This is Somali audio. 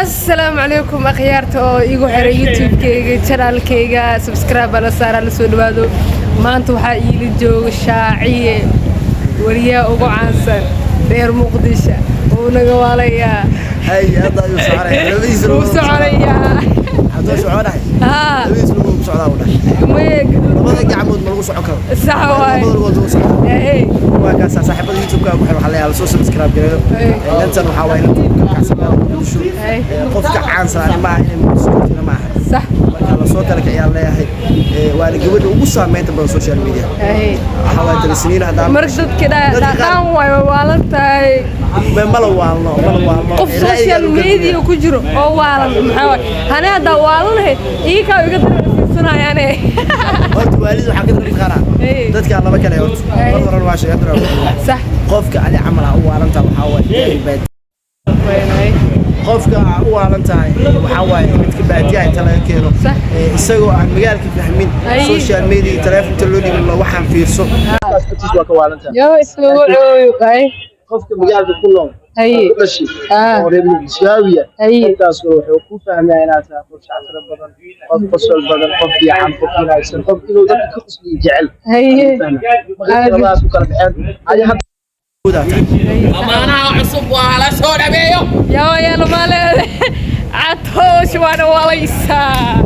Asalaamu calaykum akhyaarta oo igu xiray YouTube-kayga, channelkayga subscribe baa la saaraa, la soo dhawaado. Maanta waxaa iila jooga Shaaciye, wariyaha ugu caansan reer Muqdisho. Wuu naga waalayaa. Hay, hadda ayuu soconaya labadiisa wuu lugood. Soconayaa. Hadduu soconahay, haa, labadiisa lugood ku socdaa u dhahay. Maye. Labada gacmood ma lagu socon karo. Sax waay. Labada lugood lagu socon. Hey. Waa kaasa saaxiibada YouTube-ka ku xiran, waxaa leeyahay soo subscribe gareeyo. Hey. Intan waxaa waaye inanta ugu kalkacsan magaalada Muqdisho. Hey. Qofka caansan ani maaha inay Muqdisho joogtana ma aha. Marka lasoo kala kiciyaa leeyahay. Waana gabadha ugu saameynta badan social media. Hey. Waxaa waaye talisniin haddaan Marka dadka Dadka qaar- dhaan waay, way waalan tahay. Mala waalno, mala waalno. Qof social media ku jiro oo waalan maxaa waay? Hani haddaa waalanahay, iyakaa iga darfiirsanayaane. Horta waalid waxaa ka daran qaraa Hey. dadka laba kale horta. Hey. Mar horena waa sheegay, haddana waa ku qofka adi camal aa u waalantaha waxaa waaye gaari baadi. Waynay. Qofka aa u waalan tahay waxaa waaye midka baadiyaha inta laga keeno, isagoo aan magaalka fahmin, social media iyo taleefonta loo dhibin, lo waxaan fiirso, agtiis waa ka waalan tahay. Yo isma wacooyo ay. Qofka magaalka ku nool, ku dhashay, oo reer Muqdishaawiya, qofkaas wuxuu ku fahmaya inaad tahay qof shactiro badan, qof qosol badan, qof fiican, qof wanaagsan, qof inuu dadka ka qosliyo jecel. Marka labadaas u kala baxeen adi hadda. Amaanaha cusub waa la soo dhameeyo. Yaa yaa lama leede, Catoosh waana walaysaa.